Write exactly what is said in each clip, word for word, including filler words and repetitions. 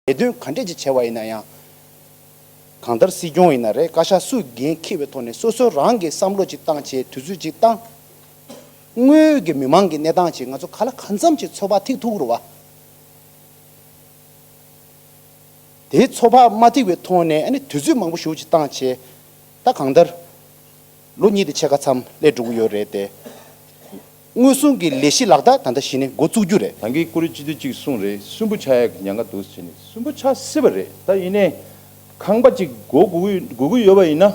ལས་དོན་ག་འདྲས་ཅིག་བྱས་པ་ཡིན་ན་ཡང་། གང་ལྟར་སྲིད་སྐྱོང་ཡིན་ན་རེད། བཀའ་ཤག་སུས་འགན་འཁྱེར་བའི་ཐོག་ནས་སོ་སོ་རང་གིས་བསམ་བློ་ཅིག་བཏང་བྱས། དུས་ཚོད་ཅིག་བཏང་། དངོས་ཡོད་ཀྱི་མི་མང་གི་གནས་སྟངས་ཅིག་ང་ཚོ་ག་ལ་གང་འཚམ་ཅིག་ཚོད་དཔག་ཐིག་ཐུབ་ཀྱི་རེད་བ། དེའི་ཚོད་དཔག་མ་ཐིག་པའི་ཐོག་ནས་ཨ་ནི་དུས་ཚོད་མང་པོ་ཞེ་པོ་ཅིག་བཏང་བྱས། ད་གང་ལྟར་ལོ་གཉིས་དང་ཕྱེད་ཀ་མཚམས་སླེབས་འགྲོ་གི་ཡོད་རེད་དེ། མངོན་སུམ་གྱི་ལས་གཞི་ལག་བསྟར་ད་ལྟ་གཞི་ནས་འགོ་བཙུགས་རྒྱུ་རེད། ད་གིན་ཀུ་རེ་སྤྱི་འཐུས་གཅིག་གསུངས་རེད། སུན་པོ་ཆགས་ཡག་གི་ཉེན་ཁ་འདུག་ཟེར་ནས། སུན་པོ་ཆགས་སྲིད་པ་རེད། ད་ཡིན་ནའི་ཁང་པ་གཅིག་སྒོ་སྒུག་གི་སྒུག་གི་ཡོད་པ་ཡིན་ན།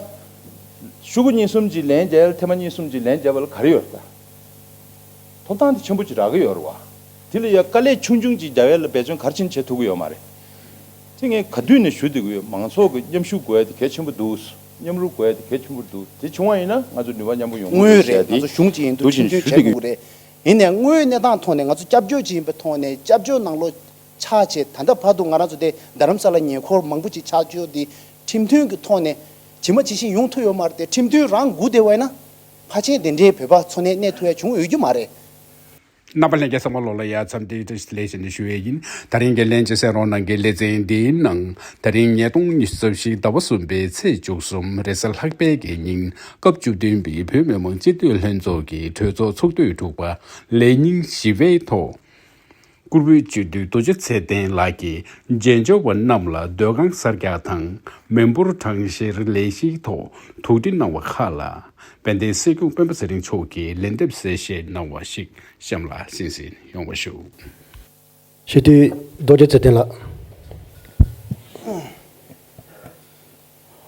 ཤོག་གུ་གཉིས་གསུམ་གཅིག་ལན་འཇལ། ཐེངས་མ་གཉིས་གསུམ་གཅིག་ལན་འཇལ་བ་ལ་ག་རེ་ཡོད་རེད་ད། ཐོབ་ཐང་དེ་ཆེན་པོ་ཅིག་རག་གི་ཡོད་རེད་བ། དེ་ལ་ཡ་དཀའ་ལས་ཆུང་ཆུང་ཅིག་རྒྱག་ཡ་ལ་འབད་བརྩོན་ག་རེ་བྱས་ནས་བྱེད་ཐུབ་ཀྱི་ཡོད་མ་རེད། དེ་ངས་ག་དུས་ནས་ཞུ་བསྡད་ཀྱི་ཡོད། མང་ཚོགས་ཀྱི་མཉམ་ཞུགས་དགོས་ཡ་དེ་གལ་ཆེན་པོ་འདུག་མཉམ་རུབ་དགོས་ཡ་དེ་གལ་ཆེན་པོ་འདུག་དེ་བྱུང་བ་ཡིན་ན་ང་ཚོ་ནུས་པ་མཉམ་སྤུངས་ཡོང་གི་དངོས་ཡོད་རེད། རེད་ཟེར་ཡ་དེ་ང་ཚོ་གཞུང་ཅིག་ཡིན་དུས་འདུག་ཁྲིམས་མཐུན་ཞུ་བྱེད་བསྡད་ཀྱི་དགོས་རེད། ཡིན་ནའི་དངོས་ཡོད་གནས་སྟངས་ཐོག་ནས་ང་ཚོ་སྐྱབས་བཅོལ་ཅིག་ཡིན་པའི་ཐོག་ནས་སྐྱབས་བཅོལ་ནང་ལོགས་ཆགས་བྱས། ད་ལྟ་བར་དུ་ང་རང་ཚོ་དེ་རྡ་རམ་ས་ལ་ཉེ་འཁོར་མང་པོ་ཅིག་ཆགས་བཅུག་དེ་ཁྲིམས་མཐུན་གྱི་ཐོག་ནས་ཇི་མ་ཇི་བཞིན་ཡོང་ཐུབ་ཡོད་མ་རེད་དེ། ཁྲིམས་མཐུན་རང་སྒུག་བསྡད་པ་ཡིན་ན། ཕལ་ཆེར་དེ་འདྲའི་བོད་པ་འཚོ་གནས་གནས་ཐུབ་ཡ་བྱུང་ཡོད་རྒྱུ་མ་རེད། རྣམ་པ་ལྷན་རྒྱས་ཚང་མ་ལོག་ལ་ཡ་འཚམས་འདྲི་བཀྲ་ཤིས་བདེ་ལེགས་ཞེས་ནས་ཞུ་ཡས་ཡིན། ད་རིང་གི་ལྷན་ཅིག་གསན་རོགས་གནང་གི་ལེ་ཚན་འདིའི་ནང་། ད་རིང་ཉིས་སྟོང་ཉི་ཤུ་རྩ་བཞི་ཟླ་བ་གསུམ་པའི་ཚེས་བཅུ་གསུམ་རེས་གཟའ་ལྷག་པའི་གི་ཉིན། སྐབས་བཅུ་བདུན་པའི་བོད་མི་མང་སྤྱི་འཐུས་ལྷན་ཚོགས་ཀྱི་གྲོས་ཚོགས་ཚོགས་དུས་དྲུག་པ་ལས་ཉིན་བཞི་པའི་ཐོག་སྐུ་སྲིད་སྤྱི་འཐུས་རྡོ་རྗེ་ཚེ་བརྟན་ལགས་ཀྱིས་མཇལ་འབྱོར་བ་རྣམས་ལ་ཟློས་གར་གསར་རྒྱག་དང་མི་འབོར་གྲངས་བཤེར་ལས་གཞིའི་ཐོག་ཐུགས་འདྲི་གནང་བ་ཁག་ལ། དཔལ་ལྡན་སྲིད་སྐྱོང་སྤེན་པ་ཚེ་རིང་མཆོག་གིས་ལན་འདེབས་གསལ་བཤད་གནང་བ་ཞིག་གཤམ་ལ་གསན་གཟིགས་ཡོང་བ་ཞུ། སྤྱི་འཐུས་རྡོ་རྗེ་ཚེ་བརྟན་ལགས།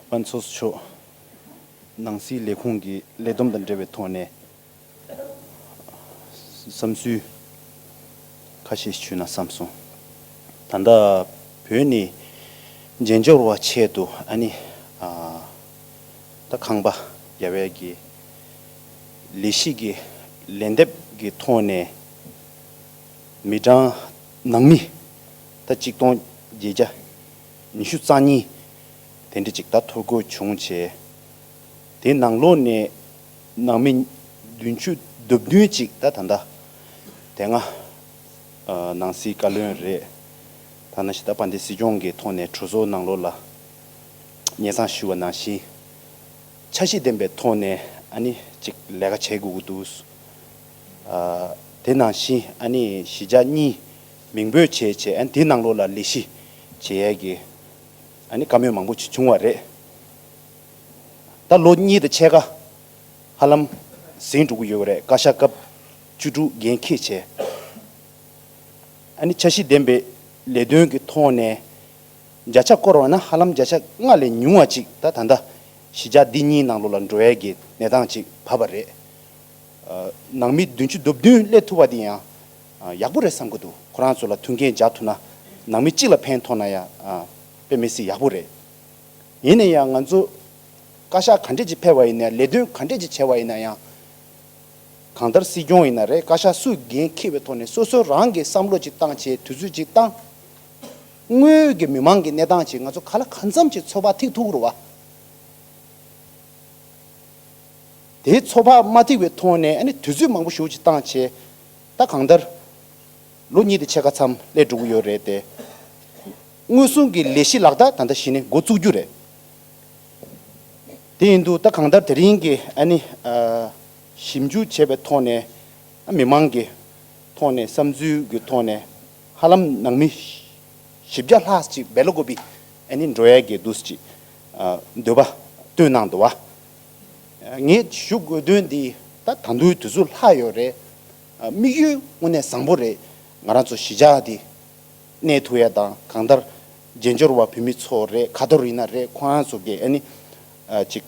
དཔལ་ཚོགས་གཙོ་མཆོག་ནང་སྲིད་ལས་ཁུངས་ཀྱི་ལས་བསྡོམས་དང་འབྲེལ་བའི་ཐོག་ནས་བསམ་ཚུལ་ཁ་ཤས་ཞུས་ན་བསམ་སོང་། ད་ལྟ་བོད་ནས་མཇལ་འབྱོར་བ་ཆེད་དུ་ཨ་ནི་ཨ་ད་ཁང་པ་རྒྱག་པའི་གི་ལས་གཞི་གི་ལན་འདེབས་ཀྱི་ཐོག་ནས་མི་གྲངས་ནང་མི་ད་གཅིག་སྟོང་བརྒྱད་བརྒྱ་ཉི་ཤུ་རྩ་གཉིས་དེ་འདྲ་ཅིག་ད་ཐོ་འགོད་བྱུང་བྱས། དེའི་ནང་ལོགས་ནས་ནང་མི་བདུན་ཅུ་དོན་བདུན་ཅིག་ད་ད་ལྟ་དེ་སྔ་ཨ་ནང་སྲིད་བཀའ་བློན་རེད། ད་ནང་བཞིན་ད་དཔལ་ལྡན་སྲིད་སྐྱོང་གི་ཐོག་ནས་གྲོས་ཚོགས་ནང་ལོགས་ལ་སྙན་སེང་ཞུས་པ་ནང་བཞིན། འཆར་གཞི་ལྡན་པའི་ཐོག་ནས་ཨ་ནི་ཅིག་ལས་ཀ་བྱེད་དགོས་ཀྱི་འདུག་ཨ་དེ་ནང་བཞིན་ཨ་ནི་གཞིས་ཆགས་གཉིས་མིང་འབོད་བྱས་བྱས། ཨ་ནི་དེའི་ནང་ལོགས་ལ་ལས་གཞི་བྱེད་ཡས་ཀྱི་ཨ་ནི་བཀའ་མོལ་མང་པོ་ཅིག་བྱུང་བ་རེད། ད་ལོ་གཉིས་དང་ཕྱེད་ཀ་ཧ་ལམ་ཟིན་འགྲོ་གི་ཡོད་རེད། བཀའ་ཤག་སྐབས་བཅུ་དྲུག་འགན་འཁྱེར་བྱས། ཨ་ནི་འཆར་གཞི་ལྡན་པའི་ལས་དོན་གྱི་ཐོག་ནས་བརྒྱ་ཆ་བསྐོར་བ་ན་ཧ་ལམ་བརྒྱ་ཆ་ལྔ་ལས་ཉུང་བ་ཅིག་ད་ད་ལྟ་གཞིས་ཆགས་འདི་གཉིས་ནང་ལོགས་ལ་འགྲོ་ཡས་ཀྱི་གནས་སྟངས་ཅིག་བབས་པ་རེད། ཨ་ནང་མི་བདུན་ཅུ་དོན་བདུན་སླེབས་ཐུབ་པ་འདི་ཡང་ཨ་ཡག་པོ་རེད་བསམ་གྱི་འདུག་ཁོ་རང་ཚོ་ལ་མཐུན་རྐྱེན་སྦྱར་ཐུབ་ན་ནང་མི་གཅིག་ལ་ཕན་ཐོགས་ན་ཡང་ཨ་དཔེ་མི་སྲིད་ཡག་པོ་རེད། ཡིན་ན་ཡང་ང་ཚོ་བཀའ་ཤག་ག་འདྲས་ཅིག་ཕེབས་པ་ཡིན་ན་ཡང་། ལས་དོན་ག་འདྲས་ཅིག་བྱས་པ་ཡིན་ན་ཡང་། གང་ལྟར་སྲིད་སྐྱོང་ཡིན་ན་རེད། བཀའ་ཤག་སུས་འགན་འཁྱེར་བའི་ཐོག་ནས་སོ་སོ་རང་གིས་བསམ་བློ་ཅིག་བཏང་བྱས། དུས་ཚོད་ཅིག་བཏང་། དངོས་ཡོད་ཀྱི་མི་མང་གི་གནས་སྟངས་ཅིག་ང་ཚོ་ག་ལ་གང་འཚམ་ཅིག་ཚོད་དཔག་ཐིག་ཐུབ་ཀྱི་རེད་བ། དེའི་ཚོད་དཔག་མ་ཐིག་པའི་ཐོག་ནས་ཨ་ནི་དུས་ཚོད་མང་པོ་ཞེ་པོ་ཅིག་བཏང་བྱས། ད་གང་ལྟར་ལོ་གཉིས་དང་ཕྱེད་ཀ་མཚམས་སླེབས་འགྲོ་གི་ཡོད་རེད་དེ། མངོན་སུམ་གྱི་ལས་གཞི་ལག་བསྟར་ད་ལྟ་གཞི་ནས་འགོ་བཙུགས་རྒྱུ་རེད། དེ་ཡིན་དུས་ད་གང་ལྟར་དེ་རིང་གི་ཨ་ནི་ཨ་ཞིབ་འཇུག་བྱས་པའི་ཐོག་ནས། ཨ་མི་མང་གི་ཐོག་ནས་བསམ་ཚུལ་གྱི་ཐོག་ནས་ཧ་ལམ་ནང་མི་བཞི་བརྒྱ་ལྷག་ཅིག་སྦེལ་ཀོབ་ཨ་ནི་འགྲོ་ཡས་ཀྱི་འདུག་ཅིག་ཨ་འདོད་པ་བཏོན་གནང་འདུག་བ། ངས་ཞུ་དགོས་དོན་འདི་ད་ད་དུང་དུས་ཚོད་ལྷག་ཡོད་རེད། ཨ་དམིགས་ཡུལ་དངོས་གནས་བཟང་པོ་རེད། ང་རང་ཚོ་གཞིས་ཆགས་འདི་གནས་ཐུབ་ཡ་དང་། གང་ལྟར་མཇལ་འབྱོར་བ་བོད་མི་ཚོ་རེད། ཁ་ཐོར་ཡིན་ན་རེད། ཁོ་རང་ཚོ་གི་ཨ་ནི་ཨ་ཅིག་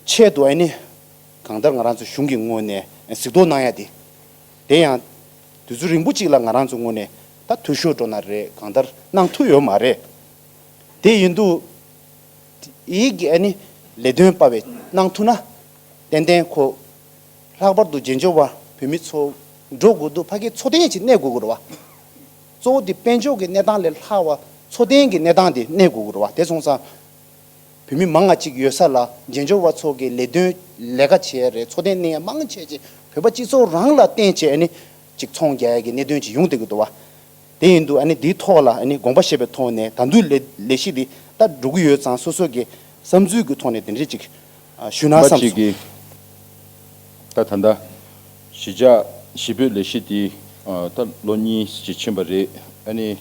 ཆེད་དུ་ཨ་ནི་གང་ལྟར་ང་རང་ཚོ་གཞུང་གི་ངོས་ནས་གཟིགས་རྟོག་གནང་ཡ་དེ། དེ་ཡང་དུས་ཚོད་རིང་པོ་ཅིག་ལ་ང་རང་ཚོ་ངོས་ནས་ད་འཐུས་ཤོར་འགྲོ་ན་རེད། གང་ལྟར་གནང་ཐུབ་ཡོད་མ་རེད། དེ་ཡིན་དུས་ཡིག་གི་ཨ་ནི་ལས་དོན་པ་བས་གནང་ཐུབ་ན། ཏན་ཏན་ཁོ་ལྷག་པར་དུ་མཇལ་འབྱོར་བ་བོད་མི་ཚོ་འགྲོ་དགོས་དུས་ཕ་གིར་འཚོ་རྟེན་ཅིག་གནས་དགོས་ཀྱི་རེད་བ། གཙོ་བོ་དེ་དཔལ་འབྱོར་གྱི་གནས་སྟངས་ལས་ལྷག་པ་འཚོ་རྟེན་གྱི་གནས་སྟངས་དེ་གནས་དགོས་ཀྱི་རེད་བ། དེ་སོང་ཙང་བོད་མི་མང་ང་ཅིག་ཡོད་ས་ལ་མཇལ་འབྱོར་བ་ཚོ་གི་ལས་དོན་ལས་ཀ་བྱེད་ཡ་རེད། འཚོ་རྟེན་གནས་ཡ་མང་ཆེ་ཅིག་བོད་པ་སྤྱི་ཚོགས་རང་ལ་བརྟེན་བྱས་ཨ་ནི་ཅིག་ཚོང་རྒྱག་ཡ་གི་གནད་དོན་ཅིག་ཡོང་བསྡད་ཀྱི་འདུག་བ། དེ་ཡིན་དུས་ཨ་ནི་འདིའི་ཐོག་ལ་ཨ་ནི་དགོངས་པ་བཞེས་པའི་ཐོག་ནས་ད་དུང་ལས་ལས་གཞི་འདི་ད་འགྲོ་གི་ཡོད་ཙང་སོ་སོ་གི་བསམ་ཚུལ་གྱི་ཐོག་ནས་དེ་འདྲས་ཅིག་ཞུ་ན་མ་བསམ་ཅིག་སོང་། གི་ད་ད་ལྟ་གཞིས་ཆགས་གཞིས་སྤོས་ལས་གཞི་འདི་ད་ལོ་གཉིས་ཅིག་ཕྱིན་པ་རེད། ཨ་ནི་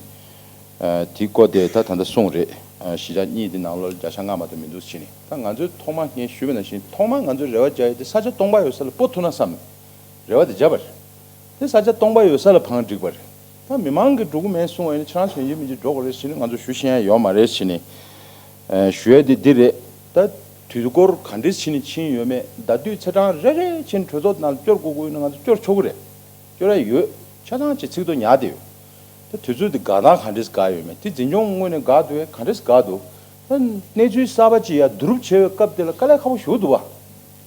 དེའི་སྐོར་དེ་ད་ད་ལྟ་གསུངས་རེད། གཞིས་ཆགས་གཉིས་དེ་ནང་ལོགས་ལ་བརྒྱ་ཆ་ལྔ་མ་གཏོགས་མི་འདུག་ཟེར་ནས། ད་ང་ཚོས་ཐོག་མ་ངས་ཞུས་པ་ནང་བཞིན་ཐོག་མ་ང་ཚོས་རེ་བ་བརྒྱབ་ཡས་དེ་ས་ཆ་སྟོང་པ་ཡོད་ས་ལ་སྤོ་ཐུབ་ན་བསམ་རེ་བ་དེ་བརྒྱབ་པ་རེད། དེ་ས་ཆ་སྟོང་པ་ཡོད་ས་ལ་བང་བསྒྲིགས་པ་རེད། ད་མི་མང་གིས་འགྲོ་གི་མེད་གསུང་བ་ཡིན་ན་ཁྱེད་རང་ཚོ་ཡིན་གཅིག་མིན་གཅིག་འགྲོ་དགོས་རེད་ཟེར་ནས་ང་ཚོ་ཞུ་ཤེས་ཡ་ཡོད་མ་རེད་ཟེར་ནས། ཨ་ཞུ་ཡ་དེ་འདི་རེད། ད་དུས་འཁོར་ག་འདྲས་ཕྱིན་ནས་ཕྱིན་ཡོད་མེད་ཟླ་དུས་ཚེས་གྲངས་རེ་རེ་ཕྱིན་གྲོས་ཚོགས་ནང་སྐྱོར་དགོས་དགོས་ཡིན་ན་ང་ཚོ་སྐྱོར་ཆོག་གི་རེད། སྐྱོར་ཡ་ཡོད། ཆ་ཚང་ཅིག་ཚིག་ཐོ་ཉར་བསྡད་ཡོད། ད་དུས་ཚོད་དེ་འགག་སྟངས་ག་འདྲས་འགག་ཡོད་མེད་དེ་འཛིན་སྐྱོང་ངོས་ནས་འགག་འདུག་གས་ག་འདྲས་འགག་འདུག་ད་གནས་ཚུལ་གསར་པ་ཅིག་ཡར་བསྡུ་རུབ་བྱེད་པའི་སྐབས་དེ་ལ་དཀའ་ལས་ཁག་པོ་ཞེ་པོ་འདུག་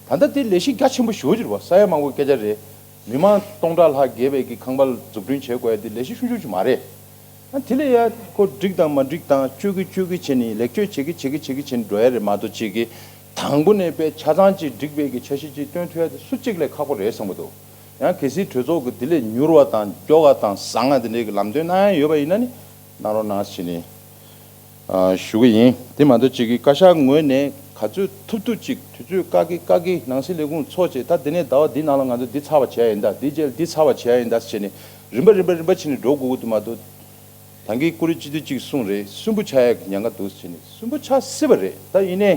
བ། ད་ལྟ་དེ་ལས་གཞི་རྒྱ་ཆེན་པོ་ཞེ་པོ་ཅིག་རེད་བ། ས་ཡ་མང་པོའི་སྐད་ཆ་རེད། མི་མང་སྟོང་ཕྲག་ལྷག་བརྒལ་བའི་གི་ཁང་པ་ལ་འཛུགས་སྐྲུན་བྱེད་དགོས་ཡ་དེ་ལས་གཞི་ཆུང་ཆུང་ཅིག་མ་རེད། ཨ་དེ་ལས་ཡ་ཁོ་འགྲིག་དང་མ་འགྲིག་དང་བཅོས་ཀྱི་བཅོས་ཀྱི་བྱས་ནས་ལེགས་བཅོས་བྱེད་ཀྱི་བྱེད་ཀྱི་བྱེད་ཀྱི་བྱས་ནས་འགྲོ་ཡ་རེད་མ་གཏོགས་ཅིག་གི་དང་པོ་ནས་དཔེ་ཆ་ཚང་ཅིག་འགྲིག་པའི་གི་འཆར་གཞི་ཅིག་སྟོན་ཐུབ་ཡ་དེ་སུ་གཅིག་ལས་ཁག་པོ་རེད་བསམ་གྱི་འདུག་ཡང་གལ་སྲིད་གྲོས་ཚོགས་ཀྱི་དེ་ལས་མྱུར་བ་དང་མགྱོགས་པ་དང་བཟང་ང་དེ་འདྲའི་གི་ལམ་སྟོན་གནང་ཡ་ཡོད་པ་ཡིན་ན་ནི་གནང་རོགས་གནང་ཟེར་ནས་ཨ་ཞུ་གི་ཡིན། དེ་མ་གཏོགས་ཅིག་གི་བཀའ་ཤག་ངོས་ནས་ག་ཚོད་ཐུབ་ཐུབ་ཅིག་དུས་ཚོད་བཀག་གི་བཀག་གི་ནང་སྲིད་ལས་ཁུངས་ཚོགས་བྱས་ད་དེ་ནས་ཟླ་བ་འདི་ནང་ལ་ང་ཚོ་འདི་ཚར་བ་བྱས་ཡ་ཡིན་ད་འདི་རྗེས་ལ་འདི་ཚར་བ་བྱས་ཡ་ཡིན་ད་ཟེར་ནས་རིམ་པ་རིམ་པ་རིམ་པ་བྱས་ནས་འགྲོ་དགོས་ཀྱི་འདུག་མ་གཏོགས། ད་གིན་ཀུ་རེ་སྤྱི་འཐུས་གཅིག་གསུངས་རེད། སུན་པོ་ཆགས་ཡག་གི་ཉེན་ཁ་འདུག་ཟེར་ནས། སུན་པོ་ཆགས་སྲིད་པ་རེད། ད་ཡིན་ནའི་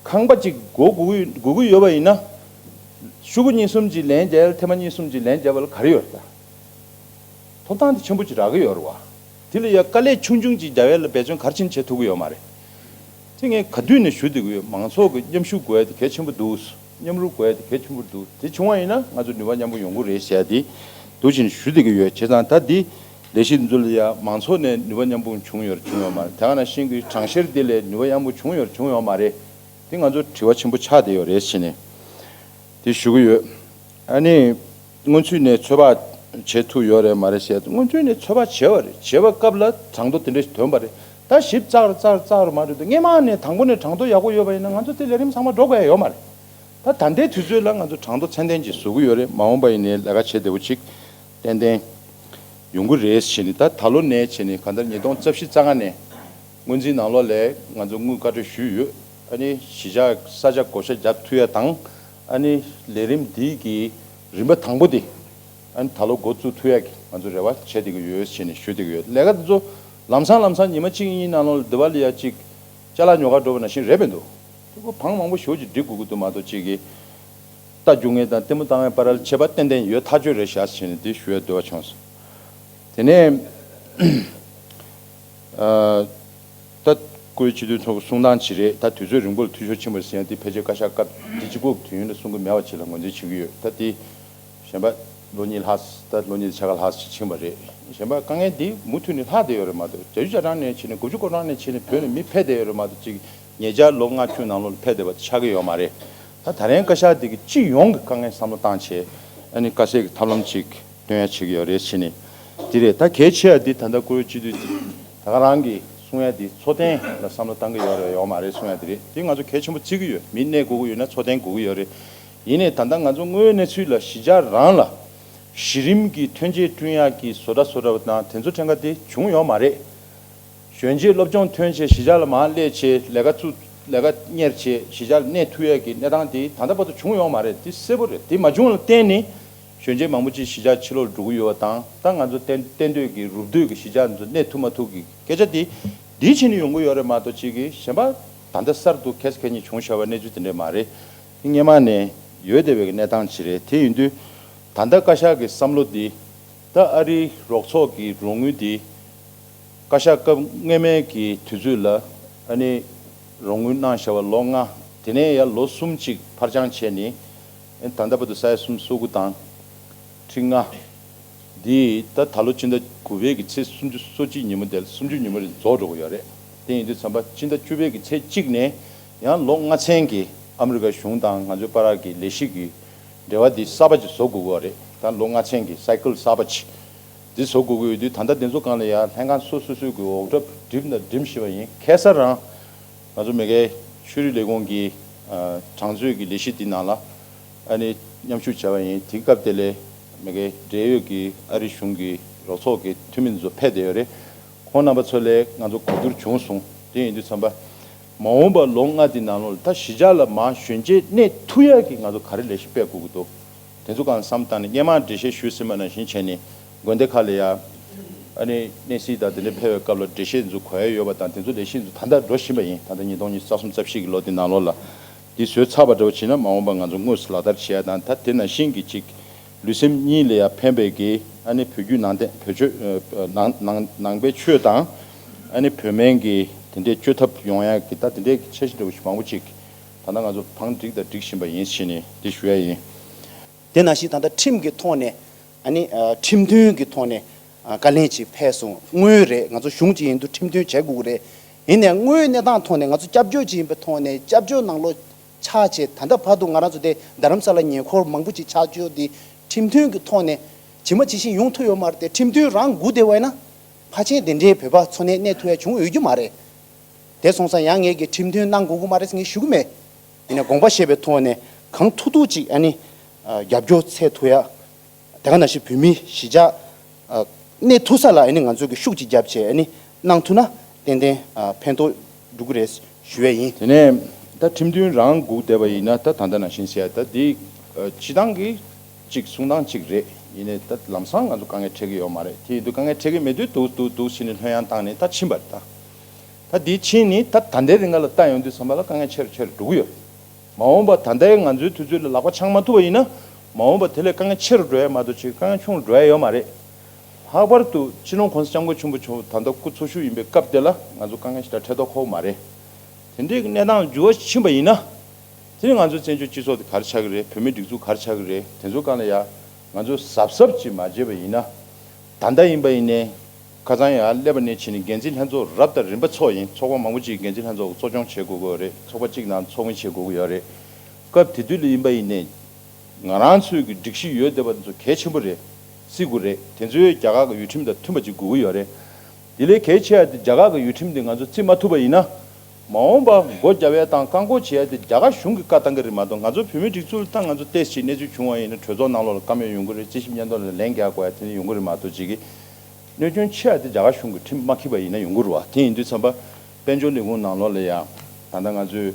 ཁང་པ་གཅིག་སྒོ་སྒུར་གི་སྒུར་གི་ཡོད་པ་ཡིན་ན། ཤོག་གུ་གཉིས་གསུམ་གཅིག་ལན་རྒྱག་ཡ་ལ་ཐེངས་མ་གཉིས་གསུམ་གཅིག་ལན་རྒྱག་པ་ལ་ག་རེ་ཡོད་རེད་ད། ཐོབ་ཐང་དེ་ཆེན་པོ་གཅིག་རག་གི་ཡོད་རེད་བ། དེ་ལ་ཡ་དཀའ་ལས་ཆུང་ཆུང་གཅིག་རྒྱག་ཡ་ལ་འབད་བརྩོན་ག་རེ་བྱས་ནས་བྱེད་ཐུབ་ཀྱི་ཡོད་མ་རེད། དེ་ངས་ག་དུས་ནས་ཞུ་བསྡད་ཀྱི་ཡོད། མང་ཚོགས་ཀྱི་མཉམ་ཞུགས་དགོས་ཡ་དེ་གལ་ཆེན་པོ་འདུག་མཉམ་རུབ་དགོས་ཡ་དེ་གལ་ཆེན་པོ་འདུག་དེ་བྱུང་བ་ཡིན་ན་ང་ཚོ་ནུས་པ་མཉམ་སྤུངས་ཡོང་གི་རེད་ཟེར་ཡ་དེ་འདུག་བྱས་ནས་ཞུ་བསྡད་ཀྱི་ཡོད། བྱས་ཙང་ད་འདི་ལས་གཞི་འདི་ཚོ་ལ་ཡ་མང་ཚོགས་ནས་ནུས་པ་མཉམ་སྤུངས་བྱུང་ཡོད་རེད་བྱུང་ཡོད་མ་རེད། དེ་ག་ནང་བཞིན་གྱི་གྲངས་བཤེར་འདི་ལས་ནུས་པ་མཉམ་སྤུངས་བྱུང་ཡོད་རེད་བྱུང་ཡོད་མ་རེད། དེ་ང་ཚོ་དྲི་བ་ཆེན་པོ་ཆགས་བསྡད་ཡོད་རེད་ཟེར་ནས་དེ་ཞུ་གི་ཡོད། ཨ་ནི་སྔོན་ཚུད་ནས་ཚོད་དཔག་བྱེད་ཐུབ་ཡོད་རེད་མ་རེད་ཟེར། སྔོན་ཚུད་ནས་ཚོད་དཔག་བྱས་པ་རེད། བྱས་པ་སྐབས་ལ་གྲངས་ཐོ་དེ་འདྲ་ཞིག་ཐོན་པ་རེད། ད་ཞིབ་ཚགས་རུ་ཚགས་རུ་ཚགས་རུ་མ་འགྲོ་དུས་སྔས་མ་ནས་དང་པོ་ནས་གྲངས་ཐོ་ཡག་པོ་ཡོད་པ་ཡིན་ན་ང་ཚོ་དེ་ལས་རིམ་ཚང་མ་འགྲོ་དགོས་ཡ་ཡོད་མ་རེད། ད་ད་ལྟའི་དུས་ཚོད་ལ་ང་ཚོ་གྲངས་ཐོ་ཚད་ལྡན་ཅིག་བཟོ་གི་ཡོད་རེད། མ་འོངས་པ་ཡིན་ནའི་ལས་ཀ་བྱེད་བདེ་པོ་ཅིག་ཏན་ཏན་ཡོང་གི་རེད་ཟེར་ནས། ད་ད་ལོ་ནས་བྱས་ནས་གང་ལྟར་ཉིས་སྟོང་རྩ་བཞི་རྩ་ལྔ་ནས་སྔོན་རྩིས་ནང་ལོགས་ལ་ང་ཚོ་དངུལ་བཀའ་འཁྲོལ་ཞུས་ཡོད། ཨ་ནི་གཞིས་ཆགས་ས་ཆ་བགོ་བཤའ་རྒྱག་ཐུབ་ཡ་དང་། ཨ་ནི་ལས་རིམ་འདིའི་གི་རིམ་པ་དང་པོ་དེ་ཨ་ནི་ད་ལོ་འགོ་བཙུགས་ཐུབ་ཡ་གི་ང་ཚོ་རེ་བ་བྱེད་བསྡད་ཀྱི་ཡོད་ཟེར་ནས་ཞུ་བསྡད་ཀྱི་ཡོད། ལས་ཀ་འདི་ཚོ་ལམ་སང་ལམ་སང་ཉི་མ་གཅིག་གཉིས་ནང་ལོགས་ལ་འདི་བ་ལ་ཡ་གཅིག་ཅ་ལག་ཉོ་གར་འགྲོ་བ་ནང་བཞིན་རེད་མི་འདུག་དེ་ཁོ་བང་མང་པོ་ཞེ་པོ་ཅིག་སྒྲིག་དགོས་ཀྱི་འདུག་མ་གཏོགས་ཅིག་གི་རྟ་རྒྱུག་མཁན་དང་ལྟད་མོ་ལྟ་མཁན་བར་ལ་ཁྱད་པར་ཏན་ཏན་ཡོད་ཐག་ཆོད་རེད་ཤག་ཟེར་ནས་འདི་ཞུ་ཡ་འདོད་པ་བྱུང་སོང་། དེ་ནས་ཨ་ད་བཀུར་འོས་སྤྱི་འཐུས་ཚོགས་གསུང་སྟངས་ཅིག་རེད། ད་དུས་ཚོད་རིང་པོ་ལ་འཐུས་ཤོར་ཕྱིན་པ་ཟེར་ཡ་འདི་ཕལ་ཆེར་བཀའ་ཤག་སྐབས་འདི་གཅིག་པོ་གི་དུས་ཡུན་ལ་གསུང་གི་མེད་པ་ཅིག་ལ་ངོས་འཛིན་བྱེད་ཀྱི་ཡོད། ད་འདི་གཞན་པ་ལོ་གཉིས་ལྷག་ད་ལོ་གཉིས་ཕྱེད་ཀ་ལྷག་ཅིག་ཕྱིན་པ་རེད། གཞན་པ་དཀའ་ངལ་འདི་མུ་མཐུད་ནས་ལྷག་བསྡད་ཡོད་རེད་མ་གཏོགས། བརྒྱད་ཅུ་གྱ་གྲངས་ནས་བྱས་ནས་དགུ་བཅུ་གོ་གྲངས་ནས་བྱས་ནས་བོད་ནས་མི་ཕེབས་བསྡད་ཡོད་རེད་མ་གཏོགས་ཅིག་ཉེ་ཆར་ལོ་ལྔ་བཅུ་ནང་ལོགས་ལ་ཕེབས་བསྡད་པ་དེ་ཆགས་ཀྱི་ཡོད་མ་རེད། ད་ད་རིང་བཀའ་ཤག་འདི་གི་སྤྱི་ཡོངས་ཀྱི་དཀའ་ངལ་བསམ་བློ་བཏང་བྱས་ཨ་ནི་དཀའ་སེལ་གྱི་ཐབས་ལམ་ཅིག་སྟོན་ཡ་བྱེད་ཀྱི་ཡོད་རེད་ཟེར་ནས་འདི་རེད། ད་གལ་ཆེ་བ་འདི་ད་ལྟ་བཀུར་འོས་སྤྱི་འཐུས་འདི་ད་ག་རང་གིས་གསུང་ཡ་འདི་འཚོ་རྟེན་ལ་བསམ་བློ་བཏང་གི་ཡོད་རེད་ཡོད་མ་རེད་གསུང་ཡ་འདི་རེད། འདི་ང་ཚོ་གལ་ཆེན་པོ་བརྩི་གི་ཡོད། མི་གནས་དགོས་ཀྱི་ཡོད་ན་འཚོ་རྟེན་དགོས་ཀྱི་ཡོད་རེད། ཡིན་ནའི་ད་ལྟ་ང་ཚོ་དངོས་གནས་ཚུལ་ལ་གཞིས་ཆགས་རང་ལ་གཞི་རིམ་གྱི་ཐོན་སྐྱེད་བསྐྲུན་ཡག་གི་བཟོ་གྲྭ་བཟོ་གྲྭ་དང་དེ་ཚོ་ཕྲན་ཁ་དེ་བྱུང་ཡོད་མ་རེད། གཞོན་སྐྱེས་སློབ་སྦྱོང་ཐོན་བྱས་གཞིས་ཆགས་ལ་མར་སླེབས་བྱས་ལས་ཀ་བཙུགས་ལས་ཀ་གཉེར་བྱས་གཞིས་ཆགས་ལ་གནས་ཐུབ་ཡས་ཀྱི་གནས་སྟངས་དེ་ད་ལྟ་བར་དུ་བྱུང་ཡོད་མ་རེད། དེ་གསལ་པོ་རེད། དེ་མ་བྱུང་ལ་བརྟེན་ནས་གཞོན་སྐྱེས་མང་པོ་ཅིག་གཞིས་ཆགས་ཕྱི་ལོགས་འགྲོ་གི་ཡོད་པ་དང་ད་ང་ཚོ་གཏན་གཏན་སྡོད་ཀྱི་རུབ་སྡོད་ཀྱི་གཞིས་ཆགས་འདི་ཚོ་གནས་ཐུབ་མ་ཐུབ་ཀྱི་སྐད་ཆ་དེ་འདིའི་ཕྱིན་ནས་ཡོང་གི་ཡོད་རེད་མ་གཏོགས་ཅིག་གི་གཞན་པ་ད་ལྟ་གསར་དུ་ཁེ་ས་ཁེ་ཉིན་བྱུང་བཞག་པའི་གནས་ཚུལ་དེ་འདྲས་མ་རེད། དེ་སྔོན་མ་ནས་ཡོད་བསྡད་པའི་གནས་སྟངས་ཅིག་རེད། དེ་ཡིན་དུས་ད་ལྟ་བཀའ་ཤག་གི་བསམ་བློ་འདི་ད་ཨ་རིའི་རོགས་ཚོགས་ཀྱི་རོགས་དངུལ་འདི་བཀའ་ཤག་སྐབས་སྔོན་མའི་གི་དུས་ཚོད་ལ་ཨ་ནི་རོགས་དངུལ་གནང་བཞག་པ་ལོ་ལྔ། དེ་ནས་ཡང་ལོ་གསུམ་ཅིག་ཕར་འགྱངས་བྱས་ནས་ཨ་ནི་ད་ལྟ་བར་དུ་ས་ཡ་སུམ་ཅུ་སོ་དགུ་དང་ཁྲི་ལྔ། འདི་ད་ད་ལོ་སྤྱི་ཟླ་དགུ་པའི་གི་ཚེས་སུམ་ཅུ་སོ་གཅིག་ཉིན་མོ་དེ་ལ་སུམ་ཅུ་ཉིན་མོ་རེ་རྫོགས་འགྲོ་གི་ཡོད་རེད། དེ་ཡིན་དུས་ཙམ་པ་སྤྱི་ཟླ་བཅུ་པའི་གི་ཚེས་གཅིག་ནས་ཡང་ལོ་ལྔ་ཚན་གྱི་ཨ་མི་རི་ཀ་གཞུང་དང་ང་ཚོའི་བར་གྱི་ལས་གཞི་གི་འབྲེལ་བ་འདི་གསར་པ་ཅིག་བཟོ་དགོས་ཀྱི་ཡོད་རེད། ད་ལོ་ལྔ་ཚན་གྱི་སའི་ཀལ་གསར་པ་ཅིག་འདི་བཟོ་དགོས་ཀྱི་ཡོད་དུས་ད་ལྟ་འདི་ཚོ་སྒང་ལ་ཡང་ལྷན་ཁང་སོ་སོ་སོའི་གི་འོག་གྲབས་འགྲིམ་དང་འགྲིམ་བཞིན་པ་ཡིན། ཁ་སང་རང་ང་ཚོ་མ་གིའི་ཆོས་རིག་ལས་ཁུངས་ཀྱི་ཨ་གྲངས་མཛོད་ཀྱི་ལས་གཞི་འདི་ནང་ལ་ཨ་ནི་མཉམ་ཞུགས་བྱས་པ་ཡིན། དེའི་སྐབས་དེ་ལ་མ་གིའི་འབྲེལ་ཡོད་ཀྱི་ཨ་རི་གཞུང་གི་ རོགས་ཚོགས་ཀྱི་འཐུས་མི་ཚོ་ཕེབས་བསྡད་ཡོད་རེད། ཁོང་རྣམ་པ་ཚོ་ལས་ང་ཚོ་གོ་བསྡུར་བྱུང་སོང་། དེ་ཡིན་དུས་ཙམ་པ། མ་འོངས་པ་ལོ་ལྔ་འདི་ནང་ལོགས་ལ་ད་གཞིས་ཆགས་ལ་མར་ཞོན་ཆས་གནས་ཐུབ་ཡག་གི་ང་ཚོ་ག་རེ་ལས་གཞི་སྤེལ་དགོས་ཀྱི་འདུག་དེ་ཚོ་གང་བསམ་བཏང་ནས་སྔོན་མ་འགྲེལ་བཤད་ཞུས་ཟིན་པ་ནང་བཞིན་བྱས་ནས་དགོན་སྡེ་ཁག་ལ་ཡ། ཨ་ནི་གནས་གཟིགས་དང་དེ་འདྲ་ཕེབས་པའི་སྐབས་ལ་འགྲེལ་བཤད་ཚོ་གོ་ཡ་ཡོད་པ་དང་དེ་ཚོ་ལས་གཞི་ཚོ་ད་ལྟ་འགྲོ་བཞིན་པ་ཡིན། ད་ལྟ་ཉིས་སྟོང་ཉི་ཤུ་རྩ་གསུམ་རྩ་བཞི་གི་ལོ་འདི་ནང་ལོགས་ལ། འདི་བཟོས་ཚར་བ་འདྲ་བོ་བྱས་ན་མ་འོངས་པ་ང་ཚོ་དངོས་སུ་ལག་བསྟར་བྱེད་ཡ་དང་ད་དེ་ནང་བཞིན་གྱི་ཅིག་ལུས་སེམས་གཉིས་ལ་ཡ་ཕན་པའི་གི་ཨ་ནི་བོད་བརྒྱུད་ནང་བསྟན་བོད་ཆོས་ནང་ནང་ནང་པའི་ཆོས་དང་ཨ་ནི་བོད་སྨན་གྱི་དེ་འདྲའི་བཅོས་ཐབས་ཡོང་ཡ་གི་ད་དེ་འདྲའི་འཆར་གཞི་འདྲ་བོ་ཞིག་མང་པོ་ཅིག་ད་ལྟ་ང་ཚོ་བང་བསྒྲིགས་དང་སྒྲིག་བཞིན་པ་ཡིན་ཞེས་ནས་འདི་ཞུ་ཡ་ཡིན། དེ་ནང་བཞིན་ད་ལྟ་ཁྲིམས་ཀྱི་ཐོག་ནས་ཨ་ནི་ཁྲིམས་མཐུན་གྱི་ཐོག་ནས་བཀའ་ལན་ཅིག་ཕེབས་སོང་། དངོས་རེད། ང་ཚོ་གཞུང་ཅིག་ཡིན་དུས་ཁྲིམས་མཐུན་བྱེད་དགོས་ཀྱི་རེད། ཡིན་ནའི་དངོས་གནས་སྟངས་ཐོག་ནས་ང་ཚོ་སྐྱབས་བཅོལ་ཅིག་ཡིན་པའི་ཐོག་ནས་སྐྱབས་བཅོལ་ནང་ལོགས་ཆགས་བྱས་ད་ལྟ་བར་དུ་ང་རང་ཚོ་དེ་རྡ་རམ་ས་ལ་ཉེ་འཁོར་མང་པོ་ཅིག་ཆགས་བཅུག་དེ་ཁྲིམས་མཐུན་གྱི་ཐོག་ནས་ཇི་མ་ཇི་བཞིན་ཡོང་ཐུབ་ཡོད་མ་རེད་དེ། ཁྲིམས་མཐུན་རང་སྒུག་བསྡད་པ་ཡིན་ན་ཕལ་ཆེར་དེ་འདྲའི་བོད་པ་འཚོ་གནས་གནས་ཐུབ་ཡ་བྱུང་ཡོད་རྒྱུ་མ་རེད། དེ་སོང་ཙང་ཡང་ངས་ཀྱི་ཁྲིམས་མཐུན་གནང་དགོས་ཀྱི་མ་རེད་ཟེར་ངས་ཞུ་གི་མེད། ཡིན་ནའི་དགོངས་པ་བཞེས་པའི་ཐོག་ནས་གང་ཐུབ་ཐུབ་ཅིག་ཨ་ནི་རྒྱབ་སྐྱོར་འཚོལ་ཐུབ་ཡ། དེ་ག་ནང་བཞིན་བོད་མི་གཞིས་ཆགས་གནས་ཐུབ་ས་ལ་ཨ་ནི་ང་ཚོས་ཀྱི་ཤུགས་ཅིག་བརྒྱབ་བྱས་ཨ་ནི་གནང་ཐུབ་ན་ཏན་ཏན་ཕན་ཐོགས་འགྲོ་གི་རེད་ཞུ་ཡ་ཡིན། དེ་ནས་ད་ཁྲིམས་མཐུན་རང་སྒུག་བསྡད་པ་ཡིན་ན་ད་ད་ལྟ་ནང་བཞིན་ཟེར་ཡ་ད་འདི་སྤྱི་བཏང་གི་གཅིག་གསུང་སྟངས་གཅིག་རེད། ཡིན་ནའི་ད་ལམ་སང་ང་ཚོ་དཀའ་ངལ་འཕྲད་ཀྱི་ཡོད་མ་རེད། དེ་ཡིན་དུས་དཀའ་ངལ་འཕྲད་ཀྱི་མེད་དུས་འདུག་འདུག་འདུག་ཕྱིན་ནས་ལྷོད་ཡངས་བཏང་ནས་ད་ཕྱིན་པ་རེད་ད། ད་འདི་ཕྱིན་ནས་ད་ད་ལྟའི་རིང་ག་ལ་ལྟ་ཡོང་དུས་ཙམ་པ་ལ་དཀའ་ངལ་ཆེ་རུ་ཆེ་རུ་འགྲོ་གི་ཡོད། མ་འོངས་པ་ད་ལྟའི་ང་ཚོའི་དུས་ཚོད་ལ་ལག་པ་འཆང་མ་ཐུབ་པ་ཡིན་ན། མ་འོངས་པ་དེ་ལས་དཀའ་ངལ་ཆེ་རུ་འགྲོ་ཡ་མ་གཏོགས་ཅིག་དཀའ་ངལ་ཆུང་རུ་འགྲོ་ཡ་ཡོད་མ་རེད། ལྷག་པར་དུ་སྤྱི་ནོར་༸གོང་ས་༸སྐྱབས་མགོན་ཆེན་པོ་མཆོག་ད་ལྟ་སྐུ་འཚོ་བཞུགས་ཡིན་པའི་སྐབས་དེ་ལ་ང་ཚོ་དཀའ་ངལ་ཞེ་དྲག་འཕྲད་མདོག་ཁ་པོ་མ་རེད། དེ་འདྲའི་གནས་སྟངས་ལ་འགྱུར་བ་ཕྱིན་པ་ཡིན་ན། དེ་ནི་ང་ཚོའི་བཙན་བྱོལ་སྤྱི་ཚོགས་དེ་ག་རེ་ཆགས་ཀྱི་རེད། བོད་མིའི་སྒྲིག་འཛུགས་ག་རེ་ཆགས་ཀྱི་རེད། དེ་ཚོ་སྒང་ལ་ཡ་ང་ཚོས་གཟབ་གཟབ་ཅིག་མ་བྱས་པ་ཡིན་ན། ད་ལྟ་ཡིན་པ་ཡིན་ནའི། ཁ་སང་ཡར་སླེབས་པ་ནས་བྱས་ནས་འགན་འཛིན་ལྷན་ཚོགས་རབ་དང་རིམ་པ་ཚོགས་ཡིན། ཚོགས་པ་མང་པོ་ཅིག་འགན་འཛིན་ལྷན་ཚོགས་གཙོ་སྐྱོང་བྱེད་དགོས་ཀྱི་ཡོད་རེད། ཚོགས་པ་གཅིག་ནང་ཚོགས་མི་བྱེད་དགོས་ཀྱི་ཡོད་རེད། སྐབས་དེ་དུས་ལ་ཡིན་པ་ཡིན་ནའི། ང་རང་ཚོའི་གི་སྒྲིག་གཞི་ཡོད་བསྡད་པ་དེ་ཚོ་གལ་ཆེན་པོ་རེད། བརྩི་དགོས་རེད། དེ་ཚོའི་རྒྱ་གར་གི་ཡུལ་ཁྲིམས་དང་མཐུན་པ་ཅིག་དགོས་ཀྱི་ཡོད་རེད། དེ་ལས་གལ་ཆེ་བ་དེ་རྒྱ་གར་གི་ཡུལ་ཁྲིམས་དེ་ང་ཚོ་བརྩི་མ་ཐུབ་པ་ཡིན་ན། མ་འོངས་པ་སྒོ་རྒྱབ་ཡ་དང་བཀག་འགོག་བྱེད་ཡ་དེ་རྒྱ་གར་གཞུང་གིས་བཀའ་བཏང་གི་རེད་མ་གཏོགས། ང་ཚོ་བོད་མིའི་སྒྲིག་འཛུགས་ལ་ད་ང་ཚོ་ཏོག་ཙམ་གནས་ཚུལ་བྱུང་བ་ཡིན་ན་གྲོས་ཚོགས་ནང་ལོགས་ལ་བཀའ་མོལ་ཡོང་གི་རེད། རྩིས་ཞིབ་སྙན་ཐོ་ལ་ལན་རྒྱག་དགོས་ཡ་དེ་འདྲ་ཡོང་གི་རེད་མ་གཏོགས་ཅིག་གི། གནོད་སྐྱོན་ཆེ་བ་དེ་རྒྱ་གར་གཞུང་གིས་ཁྲིམས་མ་འཁྱེར་བ་ཡིན་ན་ཡོང་གི་རེད་བ། དེ་ཡིན་དུས་ཙམ་པ་དཔལ་འབྱོར་ལས་ཁུངས་ནང་ལོགས་ལ་ཡ་ད་ལྟ་ང་ཚོས་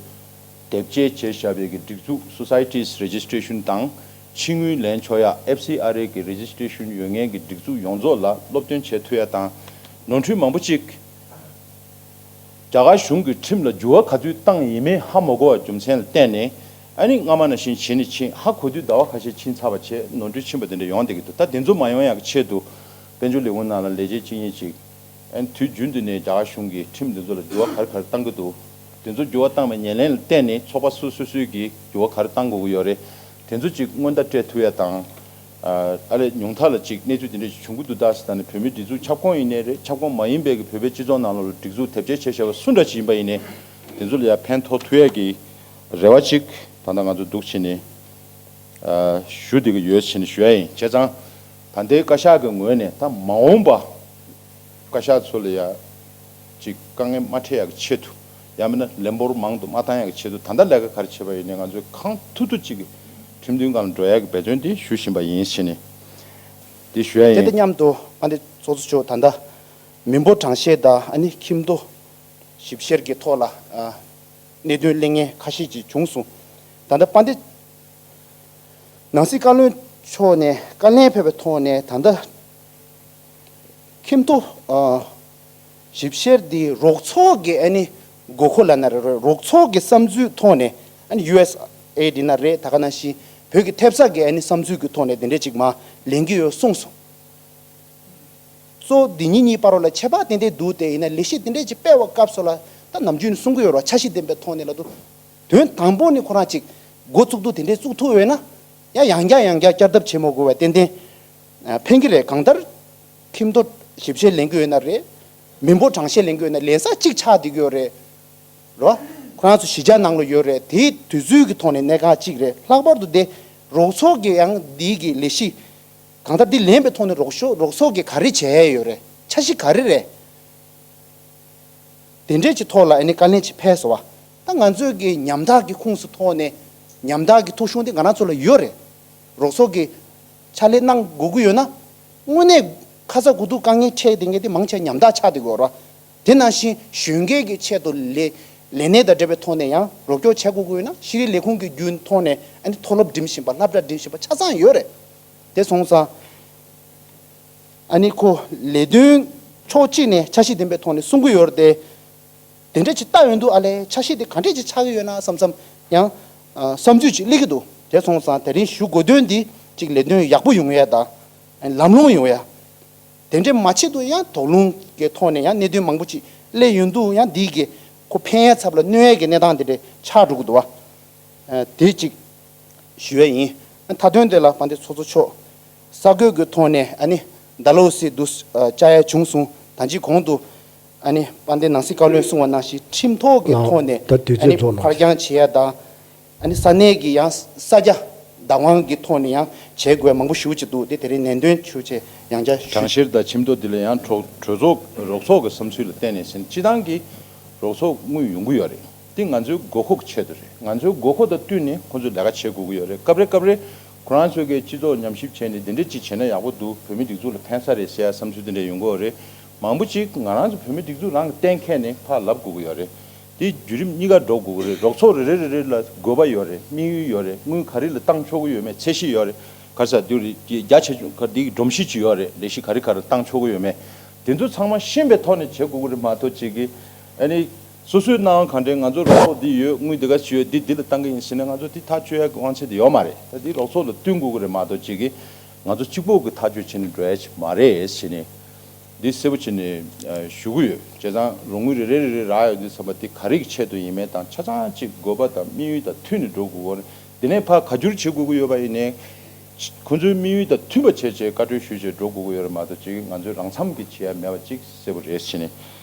དེབ་སྐྱེལ་བྱས་བཞག་པའི་གི་སྒྲིག་འཛུགས་Societies Registration དང་ཕྱི་དངུལ་ལེན་ཆོག་ཡ་F C R A གི་Registration ཡོད་མཁན་གྱི་སྒྲིག་འཛུགས་ཡོངས་རྫོགས་ལ་སློབ་སྟོན་བྱེད་ཐུབ་ཡ་དང་། ནོར་འཁྲུལ་མང་པོ་ཅིག་རྒྱ་གར་གཞུང་གིས་ཁྲིམས་ལ་འགྱུར་བ་ག་དུས་བཏང་ཡིན་མིན་ཧ་མ་གོ་བའི་རྒྱུ་མཚན་ལ་བརྟེན་ནས། ཨ་ནི་སྔ་མ་ནང་བཞིན་བྱས་ནས་ཕྱིན། ཧ་གོ་དུས་ཟླ་བ་ཁ་ཤས་ཕྱིན་ཚར་བ་བྱས་ནོར་འཁྲུལ་ཕྱིན་པ་དེ་འདྲ་ཡོང་བསྡད་ཀྱི་འདུག་ད་དེ་ཚོ་མ་ཡོང་ཡག་གི་ཆེད་དུ་དཔལ་འབྱོར་ལས་ཁུངས་ནང་ལ་ལས་བྱེད་གཅིག་གཉིས་ཅིག་ཨ་ནི་དུས་རྒྱུན་དུ་ནས་རྒྱ་གར་གཞུང་གིས་ཁྲིམས་དེ་ཚོ་ལ་འགྱུར་བ་ག་རེ་ག་རེ་བཏང་གི་འདུག་དེ་ཚོ་འགྱུར་བ་བཏང་བའི་ཉེར་ལེན་ལ་བརྟེན་ནས་ཚོགས་པ་སོ་སོ་སོ་སོས་ཀྱིས་འགྱུར་བ་ག་རེ་བཏང་དགོས་ཀྱི་ཡོད་རེད། དེ་ཚོ་ཅིག་སྔོན་བརྡ་སྤྲད་ཐུབ་ཡ་དང་། ཨ་ལས་ཉུང་མཐའ་ལ་ཅིག་གནས་ཚུལ་དེ་འདྲ་ཞིག་བྱུང་གི་འདུག་ད་ཟེར། ད་ནི་བོད་མིའི་སྒྲིག་འཛུགས་ཁྱབ་ཁོངས་ཡིན་ནའི་རེད། ཁྱབ་ཁོངས་མ་ཡིན་པའི་གི་བོད་པའི་སྤྱི་ཚོགས་ནང་ལོགས་ལ་སྒྲིག་འཛུགས་དེབ་སྐྱེལ་བྱས་བཞག་པ་སུ་འདྲ་ཞིག་ཡིན་པ་ཡིན་ནའི་དེ་ཚོ་ལ་ཡ་ཕན་ཐོགས་ཐུབ་ཡས་ཀྱི་རེ་བ་ཅིག་ད་ལྟ་ང་ཚོ་འདུག་བྱས་ནས་ཨ་ཞུ་བསྡད་ཀྱི་ཡོད་ཟེར་ནས་ཞུ་ཡ་ཡིན། བྱས་ཙང་ད་ལྟའི་བཀའ་ཤག་གི་ངོས་ནས་ད་མ་འོངས་པ། བཀའ་ཤག་ཚོ་ལ་ཡ་ཅིག་དཀའ་ངལ་མ་འཕྲད་ཡག་གི་ཆེད་དུ། ཡང་མིན་ན་ལན་འབོར་མང་དུ་མ་བཏང་ཡག་གི་ཆེད་དུ་ད་ལྟ་ལས་ཀ་ག་རེ་བྱེད་པ་ཡིན་ནའི་ང་ཚོས་གང་ཐུབ་ཐུབ་ཅིག་གི་ཁྲིམས་མཐུན་སྒང་ལ་འགྲོ་ཡག་གི་འབད་བརྩོན་དེ་ཞུ་བཞིན་པ་ཡིན་ཟེར་ནས་དེ་ཞུ་ཡ་དེ་ཡིན། དང་མཉམ་དུ་ཨ་ནི་ཚོགས་གཙོ་མཆོག་ད་ལྟ་མི་འབོར་གྲངས་བཤེར་དང་ཨ་ནི་ཁྱིམ་ཐོ་ཞིབ་བཤེར་གྱི་ཐོག་ལ་ཨ་གནད་དོན་གླེང་མཁན་ཁ་ཤས་ཅིག་བྱུང་སོང་། ད་ལྟ་དཔལ་ལྡན་ནང་སྲིད་བཀའ་བློན་མཆོག་ནས་བཀའ་ལན་ཕེབས་པའི་ཐོག་ནས་ད་ལྟ་ཁྱིམ་ཐོ་ཨ་ཞིབ་བཤེར་འདི་རོགས་ཚོགས་ཀྱི་ཨ་ནི་དགོས་མཁོ་ལབ་ན་རེད། རོགས་ཚོགས་ཀྱི་བསམ་ཚུལ་ཐོག་ནས་ཨ་ནི་ཡུ་ཨེས་ཨེ་འདི་ན་རེད། ད་ག་ནང་བཞིན་བོད་ཀྱི་ཐེབས་རྩ་གི་ཨ་ནི་བསམ་ཚུལ་གྱི་ཐོག་ནས་དེ་འདྲས་ཅིག་མར་ལེན་གྱི་ཡོད་གསུངས་སོང་། གཙོ་བོ་འདི་གཉིས་གཉིས་བར་ལ་ཁྱད་པར་ཏན་ཏན་འདུག་སྟེ། ཡིན་ན་ལས་གཞི་དེ་འདྲས་ཅིག་སྤེལ་བའི་སྐབས་སུ་ལ་ད་ནམ་རྒྱུན་ནས་གསུང་གི་ཡོད་རེད་བ། འཆར་གཞི་ལྡན་པའི་ཐོག་ནས་ལབ་དུས་དོན་དང་པོ་ནས་ཁོ་རང་ཅིག་འགོ་བཙུགས་དུས་དེ་འདྲས་བཙུགས་ཐུབ་ཡོད་ན་ཡང་ཡང་བསྐྱར་ཡང་བསྐྱར་བསྐྱར་ལྡབ་བྱེད་མ་དགོས་པ་ཏན་ཏན་ཕན་གྱི་རེད། གང་ལྟར་ཁྱིམ་ཐོ་ཞིབ་བཤེར་ལེན་གྱི་ཡོད་ན་རེད། མི་འབོར་གྲངས་བཤེར་ལེན་གྱི་ཡོད་ན་ལེན་ས་གཅིག་ཆགས་བསྡད་ཀྱི་ཡོད་རེད། རོ། ཁོ་རང་ཚོ་གཞིས་ཆགས་ནང་ལ་ཡོད་རེད། དེའི་དུས་ཚོད་ཀྱི་ཐོག་ནས་གནད་འགག་གཅིག་རེད། ལྷག་པར་དུ་དེ་རོགས་ཚོགས་ཀྱི་ཡང་འདིའི་གི་ལས་གཞི་གང་ལྟར་འདི་ལེན་པའི་ཐོག་ནས་རོགས་ཤོ་རོགས་ཚོགས་ཀྱིས་ག་རེ་བྱས་ཡོད་རེད། འཆར་གཞི་ག་རེ་རེད། དེ་འདྲས་ཀྱི་ཐོག་ལ་ཨ་ནི་བཀའ་ལན་ཅིག་ཕེབས་སོང་བ། ད་ང་ཚོས་ཀྱི་ཉམ་ཐག་གི་ཁོངས་སུ་ཐོག་ནས་ཉམ་ཐག་གི་ཐོ་གཞུང་དེ་ང་རང་ཚོ་ལ་ཡོད་རེད། རོགས་ཚོགས་ཀྱིས་ཕྱག་ལས་གནང་དགོས་ཀྱི་ཡོད་ན་དངོས་གནས་ ཁ་ཚ་དགོས་གཏུགས་དཀའ་ངལ་འཕྲད་བསྡད་མཁན་དེ་མང་ཆེ་ཉམ་ཐག་ཆགས་བསྡད་ཡོད་རེད་བ། དེ་ནང་བཞིན་གཞོན་སྐྱེས་ཀྱི་ཆེད་དུ་ལས་ལས་གནས་དང་འབྲེལ་བའི་ཐོག་ནས་ཡང་རོགས་སྐྱོར་བྱེད་དགོས་ཀྱི་ཡོད་ན་ཤེས་རིག་ལས་ཁུངས་ཀྱི་བརྒྱུད་ཐོག་ནས་ཨ་ནི་མཐོ་སློབ་འགྲིམ་བཞིན་པ་སློབ་གྲྭ་འགྲིམ་བཞིན་པ་ཆ་ཚང་ཡོད་རེད། དེ་སོང་ཙང་ཨ་ནི་ཁོ་ལས་དོན་ཕྱོགས་གཅིག་ནས་འཆར་གཞི་ལྡན་པའི་ཐོག་ནས་གསུང་གི་ཡོད་རེད་དེ། དེ་འདྲ་ཅིག་ལྟ་ཡོང་དུས་ཨ་ལས་འཆར་གཞི་དེ་ག་འདྲས་ཅིག་ཆགས་ཀྱི་ཡོད་ན་བསམ་བསམ་ཡང་ཨ་བསམ་ཚུལ་ཅིག་སླེབས་ཀྱི་འདུག་དེ་སོང་ཙང་དེ་རིང་ཞུ་དགོས་དོན་འདི་ཅིག་ལས་དོན་ཡག་པོ་ཡོང་ཡ་དང་ལམ་ལྷོང་ཡོང་ཡ། དེ་འདྲས་མ་བྱེད་དུ་ཡང་དོགས་སློང་གི་ཐོག་ནས་ཡང་གནད་དོན་མང་པོ་ཅིག་སླེབས་ཡོང་དུས་ཡང་འདི་གི་ཁོ་ཕན་ཡ་ཚབ་ལ་གནོད་ཡ་གི་གནས་སྟངས་དེ་འདྲས་ཆགས་འགྲོ་གི་འདུག་བ། དེ་ཅིག་ཞུ་ཡ་ཡིན། མཐའ་དོན་དེ་ལ་དཔལ་ལྡན་ཚོགས་གཙོ་མཆོག་གསར་འགོད་ཀྱི་ཐོག་ནས་ཨ་ནི་ཌལ་ཧོ་སི་དུ་བཅར་ཡ་བྱུང་སོང་། ད་ཅི་གོང་དུ་ཨ་ནི་དཔལ་ལྡན་ནང་སྲིད་བཀའ་བློན་གསུངས་པ་ནང་བཞིན་ཁྲིམས་ཐོག་གི་ལགས། ཐོག་ནས་ད་དུས་ཨ་ཚོད་ནི་ཐོག་ལ་ཕར་འགྱངས་བྱེད་ཡ་དང་། ཨ་ནི་ས་གནས་ཀྱི་ཡང་ས་རྒྱ་བདག་དབང་གི་ཐོག་ནས་ཡང་བྱེད་དགོས་མང་པོ་ཞེ་པོ་ཅིག་འདུག་དེ་དེ་རིང་ནན་ཏན་ཆོས་ཆེ་ཡང་བསྐྱར་ཞུ། གྲངས་བཤེར་དང་ཁྲིམས་ཐོག་འདི་ལ་ཡང་གྲོས་གྲོས་ཚོགས་རོགས་ཚོགས་ཀྱི་བསམ་ཚུལ་ལ་བརྟེན་ནས་ཟིན་སྤྱི་བཏང་གི་རོགས་ཚོགས་དངུལ་ཡོང་གི་ཡོད་རེད། འདི་ང་ཚོའི་དགོས་མཁོ་གི་ཆེད་དུ་རེད། ང་ཚོའི་དགོས་མཁོ་དང་བསྟུན་ནས་ཁོང་ཚོས་ལས་ཀ་བྱེད་དགོས་ཀྱི་ཡོད་རེད། སྐབས་རེ་སྐབས་རེ་ཁོ་རང་ཚོའི་གི་སྤྱི་ཚོགས་ཉམས་ཞིབ་བྱས་ནས་འདི་འདྲ་ཅིག་བྱས་ན་ཡག་པོ་འདུག་བོད་མི་སྒྲིག་འཛུགས་ལ་ཕན་ས་རེད་ཟེར་ཡ་བསམ་ཚུལ་འདི་འདྲ་ཡོང་གི་ཡོད་རེད། མང་པོ་ཅིག་ང་རང་ཚོ་བོད་མི་སྒྲིག་འཛུགས་རང་གི་གཏན་འཁེལ་ནས་ཕར་ལབ་དགོས་ཀྱི་ཡོད་རེད། དེ་བརྒྱུད་རིམ་གཉིས་ཀ་འགྲོ་དགོས་ཀྱི་རེད། རོགས་ཚོགས་རེ་རེ་རེ་རེ་ལ་དགོས་པ་ཡོད་རེད། དམིགས་ཡུལ་ཡོད་རེད། དངུལ་ག་རེ་ལ་བཏང་ཆོག་གི་ཡོད་མེད་ཚད་གཞི་ཡོད་རེད། ག་རེ་ཟེར་དུས་རེད། རྒྱ་ཆེ་ཆུང་ག་དེའི་སྒྲོམ་གཞི་ཅིག་ཡོད་རེད། ལས་གཞི་ག་རེ་ག་རེ་ལ་བཏང་ཆོག་གི་ཡོད་མེད། དེ་ཚོ་ཚང་མ་ཤེས་པའི་ཐོག་ནས་བྱེད་དགོས་ཀྱི་རེད་མ་གཏོགས་ཅིག་གིས་ཨ་ནི་སོ་སོའི་སྣང་བ་གང་དྲན་ང་ཚོ་རོགས་ཚོགས་འདི་ཡོད། དངུལ་འདི་ག་ཅིག་ཡོད། འདི་འདི་ལ་བཏང་གི་ཡིན་ཟེར་ན་ང་ཚོ་འདི་ཐག་གཅོད་ཡ་གི་དབང་ཆ་དེ་ཡོད་མ་རེད། ད་འདི་རོགས་ཚོགས་ལ་བསྟུན་དགོས་ཀྱི་རེད་མ་གཏོགས་ཅིག་གིས་ང་ཚོ་གཅིག་པོ་གི་ཐག་གཅོད་བྱས་ནས་འགྲོ་ཡ་ཅིག་མ་རེད་ཟེར་ནས། འདི་གསལ་པོ་བྱས་ནས་ཨ་ཞུ་གི་ཡོད། བྱས་ཙང་རོགས་དངུལ་རེ་རེ་རེ་རེ་རག་ཡོད་དུས་ཙམ་པ་དེ་ག་རེ་གི་ཆེད་དུ་ཡིན་མིན་དང་ཆ་ཚང་གཅིག་དགོས་པ་དང་དམིགས་ཡུལ་དང་མཐུན་ནས་འགྲོ་དགོས་ཀྱི་རེད། དེ་ནས་ཕར་བཀའ་བསྒྱུར་བྱེད་དགོས་ཀྱི་ཡོད་པ་ཡིན་ནའི། ཁོ་ཚོའི་དམིགས་ཡུལ་དང་མཐུན་པ་བྱས་བྱས་བཀའ་འཁྲོལ་ཞུས་བྱས་འགྲོ་དགོས་ཀྱི་ཡོད་རེད་མ་གཏོགས་ཅིག་ང་ཚོའི་རང་འཚམ་གྱི་བྱེད་ཡ་མེད་པ་ཅིག་གསལ་པོ་རེད་ཟེར་ནས་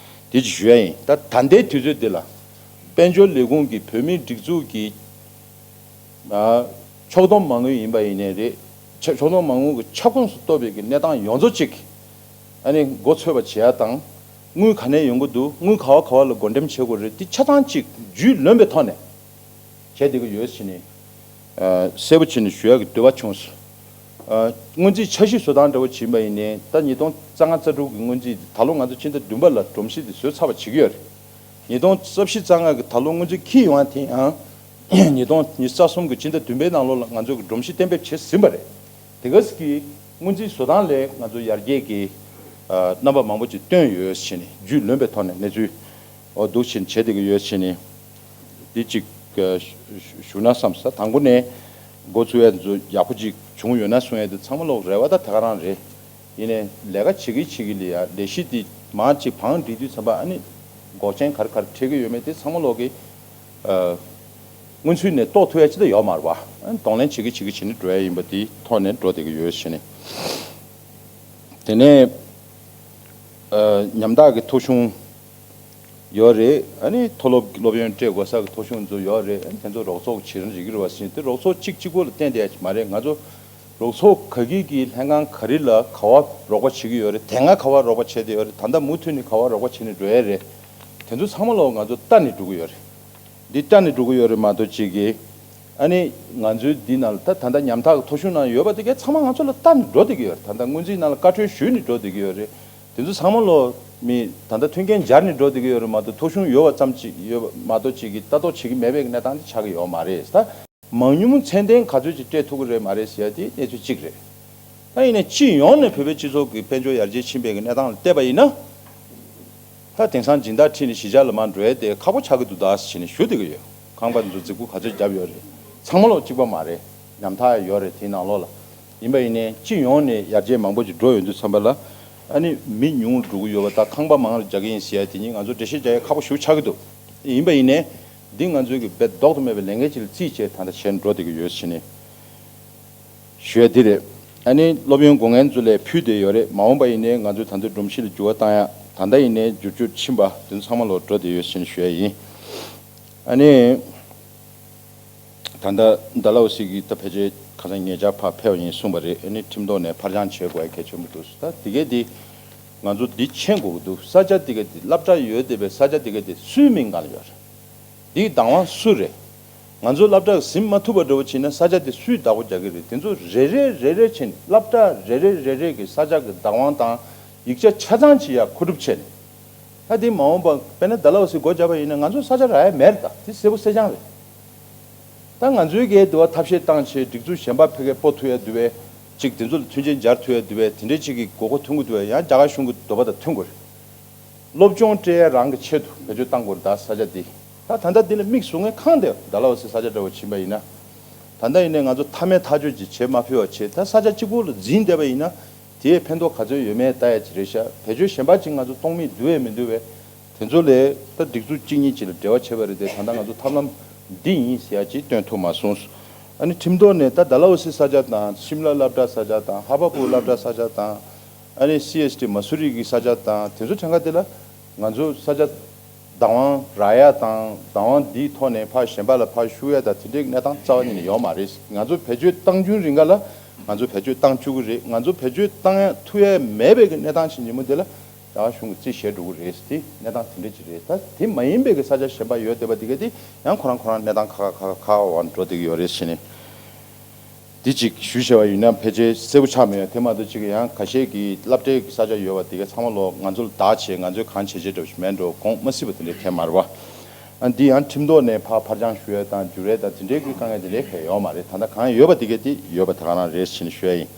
དེ་ཅིག་ཞུ་ཡ་ཡིན། ད་ད་ལྟའི་དུས་ཚོད་འདི་ལ་དཔལ་འབྱོར་ལས་ཁུངས་ཀྱིས་བོད་མིའི་སྒྲིག་འཛུགས་ཀྱི་ཨ་ཕྱོགས་བསྡོམས་མ་དངུལ་ཡིན་པ་ཡིན་ནའི་རེད། ཕྱོགས་བསྡོམས་མ་དངུལ་གྱི་ཁྱབ་ཁོངས་སུ་གཏོགས་པའི་གི་གནས་སྟངས་ཡོངས་རྫོགས་ཅིག་ཨ་ནི་མགོ་ཚོད་པ་བྱེད་ཡ་དང་། དངུལ་ག་ནས་ཡོང་གི་འདུག་དངུལ་ག་བ་ག་བ་ལ་བགོ་འགྲེམས་བྱེད་དགོས་རེད། དེ་ཆ་ཚང་ཅིག་རྒྱུས་ལོན་པའི་ཐོག་ནས་བྱས་བསྡད་ཀྱི་ཡོད་ཟེར་ནས་ཨ་གསལ་པོ་བྱས་ནས་ཞུ་ཡག་གི་འདོད་པ་བྱུང་སོང་། ཨ་སྔོན་རྩིས་འཆར་གཞི་བཟོ་སྟངས་འདྲ་བོ་བྱིན་པ་ཡིན་ནའི་ད་ཉིས་སྟོང་རྩ་ལྔ་རྩ་དྲུག་གི་སྔོན་རྩིས་དེ་ད་ལོ་ང་ཚོ་སྤྱི་ཟླ་བདུན་པ་ལ་སྒྲོམ་གཞི་དེ་བཟོས་ཚར་བ་བྱེད་ཀྱི་ཡོད་རེད། ཉིས་སྟོང་རྩ་བཞི་རྩ་ལྔ་གི་ད་ལོ་སྔོན་རྩིས་འཁྱེར་ཡོང་བ་དེ་ཡང་ཉིས་སྟོང་ཉི་ཤུ་རྩ་གསུམ་གི་སྤྱི་ཟླ་བདུན་པའི་ནང་ལོགས་ལ་ང་ཚོ་གི་སྒྲོམ་གཞི་གཏན་འབེབས་བྱས་ཟིན་པ་རེད། དེ་ག་ཟིག་གི་སྔོན་རྩིས་བཟོ་སྟངས་ལས་ང་ཚོ་ཡར་རྒྱས་ཀྱི་ཨ་རྣམ་པ་མང་པོ་ཅིག་བཏོན་ཡོད་ཟེར་ནས་རྒྱུས་ལོན་པའི་ཐོག་ནས་གནས་ཚུལ་འོ་འདུག་ཕྱིན་བྱེད་བསྡད་ཀྱི་ཡོད་ཟེར་ནས་འདི་གཅིག་ཨ་ཞུ་ཞུ་ན་བསམ་ས། དང་པོ་ནས་འགོ་ཚུགས་ཡ་ཚོ་ཡག་པོ་ཅིག་བྱུང་ཡོད་ན་གསུང་ཡ་དེ་ཚང་མ་ལོག་རེ་བ་ད་དེ་ག་རང་རེད། ཡིན་ནའི་ལས་ཀ་བྱེད་ཀྱི་བྱེད་ཀྱི་ལ་ཡ་ལས་གཞི་འདི་མང་ཅིག་བང་སྒྲིག་དུས་ཙམ་པ་ཨ་ནི་འགོག་རྐྱེན་ག་རེ་ག་རེ་འཕྲད་ཀྱི་ཡོད་མེད་དེ་ཚང་མ་ལོག་གི་ཨ་སྔོན་ཚུད་ནས་རྟོགས་ཐུབ་ཡ་ཅི་ད་ཡོད་མ་རེད་བ། ཨ་ནི་གདོང་ལེན་བྱེད་ཀྱི་བྱེད་ཀྱི་བྱེད་ནས་འགྲོ་ཡ་ཡིན་པ་དེའི་ཐོག་ནས་འགྲོ་བསྡད་ཀྱི་ཡོད་ཟེར་ནས། དེ་ནས་ཨ་ཉམ་ཐག་གི་ཐོ་གཞུང་ཡོད་རེད། ཨ་ནི་མཐོ་སློབ་སློབ་ཡོན་སྤྲད་དགོས་ས་གི་ཐོ་གཞུང་ཚོ་ཡོད་རེད། ཨ་ནི་དེ་ཚོ་རོགས་ཚོགས་བྱེད་རིན་རེག་གི་རེད་བ་ཟེར་ནས་དེ་རོགས་ཚོགས་གཅིག་གཅིག་པོ་ལ་བརྟེན་བསྡད་ཡ་ཅིག་མ་རེད། ང་ཚོ་རོགས་ཚོགས་ག་གི་གི་ལྷན་ཁང་ག་རེ་ལ་ག་བ་རོགས་པ་བྱེད་ཀྱི་ཡོད་རེད། དེ་སྔ་ག་བ་རོགས་པ་བྱས་བསྡད་ཡོད་རེད། ད་ལྟ་མུ་མཐུད་ནས་ག་བ་རོགས་པ་བྱེད་ནས་འགྲོ་ཡ་རེད། དེ་ཚོ་ཚང་མ་ལོག་ང་ཚོ་ལྟ་ནས་འགྲོ་གི་ཡོད་རེད། འདི་ལྟ་ནས་འགྲོ་གི་ཡོད་རེད་མ་གཏོགས་ཅིག་གི་ཨ་ནི་ང་ཚོའི་འདི་ནང་ལ་ད་ད་ལྟ་ཉམ་ཐག་གི་ཐོ་གཞུང་ནང་ཡོད་པ་དེ་གའི་ཚང་མ་ང་ཚོ་ལ་ལྟ་ནས་འགྲོ་བསྡད་ཀྱི་ཡོད་རེད། ད་ལྟ་སྔོན་རྩིས་ནང་ལ་བཀའ་འཁྲོལ་ཞུས་ནས་འགྲོ་བསྡད་ཀྱི་ཡོད་རེད། དེ་ཚོ་ཚང་མ་ལོ་མི་ད་ལྟ་མཐུན་རྐྱེན་སྦྱར་ནས་འགྲོ་བསྡད་ཀྱི་ཡོད་རེད་མ་གཏོགས་ཐོ་གཞུང་ཡོད་པ་ཙམ་ཅིག་ཡོད་པ་མ་གཏོགས་ཅིག་གི་ལྟ་རྟོག་བྱེད་ཀྱི་མེད་པའི་གནས་སྟངས་དེ་ཆགས་ཀྱི་ཡོད་མ་རེད། ད་མང་ཉུང་ཚད་ལྡན་ག་ཚོད་ཅིག་སྤྲད་ཐུབ་ཀྱི་རེད་མ་རེད་ཟེར་ཡ་དེ་གནས་ཚུལ་གཅིག་རེད། ད་ཡིན་ནའི་སྤྱི་ཡོངས་ནས་བོད་པའི་སྤྱི་ཚོགས་ཀྱི་དཔལ་འབྱོར་ཡར་རྒྱས་ཕྱིན་པའི་གནས་སྟངས་ལ་བལྟས་པ་ཡིན་ན། ད་དེང་སང་སྦྱིན་བདག་ཁྲིད་ནས་གཞིས་ཆགས་ལ་མར་འགྲོ་ཡ་དེ་ཁག་པོ་ཆགས་ཀྱི་འདུག་ད་ཟེར་ནས་ཞུ་བསྡད་ཀྱི་ཡོད། ཁང་པ་འདི་ཚོ་རྫིག་པོ་ག་ཚོད་བརྒྱབ་ཡོད་རེད། ཚང་མ་ལོག་གཅིག་པ་མ་རེད། ཉམ་ཐག་ཡོད་རེད་དེའི་ནང་ལོགས་ལ། ཡིན་པ་ཡིན་ནའི་སྤྱི་ཡོངས་ནས་ཡར་རྒྱས་མང་པོ་ཅིག་འགྲོ་ཡོང་དུས་ཙམ་པ་ལ་ཨ་ནི་མི་ཉུང་རུ་འགྲོ་གི་ཡོད་པ་དང་ཁང་པ་མང་རུ་རྒྱག་གི་ཡིན་ཟེར་ཡ་དེ་གཉིས་ང་ཚོ་འགྲེལ་བཤད་རྒྱག་ཡ་ཁག་པོ་ཞེ་པོ་ཆགས་ཀྱི་འདུག་ཡིན་པ་ཡིན་ནའི་འདི་ང་ཚོའི་གི་རྦད་ལྡོག་ཏུ་མེད་པའི་ལས་འགན་ཅིག་ལ་བརྩིས་བྱས་ད་ལྟ་བྱས་ནས་འགྲོ་བསྡད་ཀྱི་ཡོད་ཟེར་ནས། ཞུ་ཡ་འདི་རེད། ཨ་ནི་སློབ་ཡོན་སྒོ་ངལ་ཚོ་ལས་ཕུལ་བསྡད་ཡོད་རེད། མ་འོངས་པ་ཡིན་ནའི་ང་ཚོས་ད་ལྟ་སྒྲོམ་གཞི་ལ་འགྱུར་བ་བཏང་ཡ། ད་ལྟ་ཡིན་ནའི་བསྒྱུར་བཅོས་ཕྱིན་པ་དེ་ཚོ་ཚང་མ་ལོག་འགྲོ་བསྡད་ཡོད་ཟེར་ནས་ཞུ་ཡ་ཡིན། ཨ་ནི་ད་ལྟ་ཌལ་ཧོ་སི་གི་ད་ཕལ་ཆེར་ཁ་སང་ཉེ་ཆར་ཕར་ཕེབས་པ་ཡིན་གསུངས་པ་རེད། ཨ་ནི་ཁྲིམས་ཐོག་ནས་ཕར་འགྱངས་བྱེད་དགོས་ཡ་གལ་ཆེན་པོ་འདུག་ད་དེ་གས་དེ་ང་ཚོ་འདི་མཁྱེན་དགོས་ཀྱི་འདུག་ས་ཆ་དེ་གས་དེ་སློབ་གྲྭ་ཡོད་བསྡད་པའི་ས་ཆ་དེ་གས་དེ་སུའི་མིང་སྒང་ལ་ཡོད་རེད། འདིའི་བདག་དབང་སུ་རེད། ང་ཚོ་སློབ་གྲྭར་ཟིན་མ་ཐུབ་པ་འདྲ་བོ་བྱས་ན་ས་ཆ་དེ་སུས་བདག་པོ་རྒྱག་གི་རེད། དེ་ཚོ་རེ་རེ་རེ་རེ་བྱས་ནས་སློབ་གྲྭ་རེ་རེ་རེ་རེ་གི་ས་ཆ་གི་བདག་དབང་དང་ ཡིག་ཆ་ཆ་ཚང་ཅིག་ཡ་མཁོ་སྒྲུབ་བྱས་ནས། ད་དེ་མ་འོངས་པ་དཔེར་ན་ཌལ་ཧོ་སི་སྒོ་བརྒྱབ་པ་ཡིན་ན་ང་ཚོ་ས་ཆ་རག་ཡ་མེད་རེད། ད་དེ་གསལ་པོ་གསལ་རྐྱང་རེད། ད་ང་ཚོའི་གི་དུ་བ་ཐབས་ཤེས་བཏང་བྱས་སྒྲིག་འཛུགས་གཞན་པ་ཕ་གིར་སྤོ་ཐུབ་ཡ་འདུག་པས། ཅིག་དེ་ཚོ་ལ་མཐུན་རྐྱེན་སྦྱར་ཐུབ་ཡ་འདུག་པས། དེ་འདྲའི་ཅིག་གི་དགོས་མཁོ་ཐོན་གི་འདུག་པས། ཡང་རྒྱ་གར་གཞུང་གི་འདོད་པ་དང་མཐུན་དགོས་རེད། སློབ་སྦྱོང་སྤྲད་ཡ་རང་གི་ཆེད་དུ་བེད་སྤྱོད་བཏང་དགོས་རེད། ད་ས་ཆ་འདི་ད་ད་ལྟ་འདི་ལ་དམིགས་སུ་ངས་གང་དེ་ཌལ་ཧོ་སི་ས་ཆ་འདྲ་བོ་ཕྱིན་པ་ཡིན་ན། ད་ལྟ་ཡིན་ནའི་ང་ཚོ་མཐའ་མའི་ཐག་གཅོད་ཅིག་བྱེད་མ་ཕོད་པ་བྱས། ད་ས་ཆ་གཅིག་པོ་ལ་འཛིན་བསྡད་པ་ཡིན་ན། དེའི་ཕན་ཐོགས་ག་ཚོད་ཡོད་མེད་ལྟ་ཡ་ཅིག་རེད་ཤག་བེད་སྤྱོད་གཞན་པ་ཅིག་ང་ཚོ་གཏོང་མི་འདུག་པས་མི་འདུག་པས། དེ་ཚོ་ལས་ད་སྒྲིག་འཛུགས་གཅིག་གཉིས་ཅིག་ལ་འབྲེལ་བ་བྱས་པ་རེད་དེ། ད་ལྟ་ང་ཚོ་ཐབས་ལམ་འདི་ཡིན་ཟེར་ཡ་ཅིག་སྟོན་ཐུབ་མ་སོང་། ཨ་ནི་ཁྲིམས་ཐོག་ནས་ད་ཌལ་ཧོ་སི་ས་ཆ་དང་ཤིམ་ལ་སློབ་གྲྭ་ས་ཆ་དང་ཧ་བ་པུར་སློབ་གྲྭ་ས་ཆ་དང་། ཨ་ནི་སི་ཨེས་ཏི་མ་སུ་རི་གི་ས་ཆ་དང་དེ་ཚོ་གྲངས་ཀ་དེ་ལ་ང་ཚོ་ས་ཆ་བདག་དབང་རག་ཡ་དང་བདག་དབང་འདིའི་ཐོག་ནས་ཕར་གཞན་པ་ལ་ཕར་ཤུགས་ཡ་དང་དེ་འདྲའི་གནས་སྟངས་རྩ་བ་ཉིད་ནས་ཡོད་མ་རེད། ང་ཚོ་བེད་སྤྱོད་བཏང་རྒྱུའི་རིང་ག་ལ་ང་ཚོ་བེད་སྤྱོད་བཏང་བཅུག་གི་རེད། ང་ཚོ་བེད་སྤྱོད་བཏང་ཡ་ཐུབ་ཡ་མེད་པའི་གི་གནས་སྟངས་ཤིག་ཉིན་མོ་དེ་ལ་རྒྱ་གར་གཞུང་གིས་རྩིས་བཞེས་འགྲོ་གི་རེད། དེ་གནས་སྟངས་དེ་འདྲ་ཅིག་རེད། ད་དེ་མ་ཡིན་པའི་གི་ས་ཆ་གཞན་པ་ཡོད་བསྡད་པ་དེ་ག་དེ་ཡང་ཁོ་རང་ཁོ་རང་གནས་སྟངས་ཁག་ཁག་ཁག་ཁག་འགྲོ་བསྡད་ཀྱི་ཡོད་རེད་ཟེར་ནས། འདི་གཅིག་ཞུས་བྱས་པ་ཡིན་ན་ཕལ་ཆེར་གསལ་པོ་ཆགས་མེད། དེ་མ་གཏོགས་གཅིག་ཡང་ཁ་ཤས་ཀྱི་སློབ་གྲྭའི་གི་ས་ཆ་ཡོད་པ་དེ་ག་ཚང་མ་ལོ་ང་ཚོ་ལ་བདག་བྱས། ང་ཚོས་གང་བྱས་བྱས་འདྲ་པོ་ཞིག་མེད་འགྲོ། དགོངས་མ་སྲིད་པ་དེ་འདྲའི་ཐེབས་མ་རེད་པ། ཨ་འདི་ཡང་ཁྲིམས་ཐོག་ནས་ཕར་ཕར་འགྱངས་ཞུ་ཡ་དང་འགྱུར་ཡ་དང་དེ་འདྲའི་གི་དཀའ་ངལ་དེ་འདྲའི་ག་ཡོད་མ་རེད། ད་ལྟ་གང་ཡོད་པ་དེ་ག་དེ་ཡོད་པ་དེ་ག་རང་རེད་ཟེར་ནས་ཞུ་ཡ་ཡིན།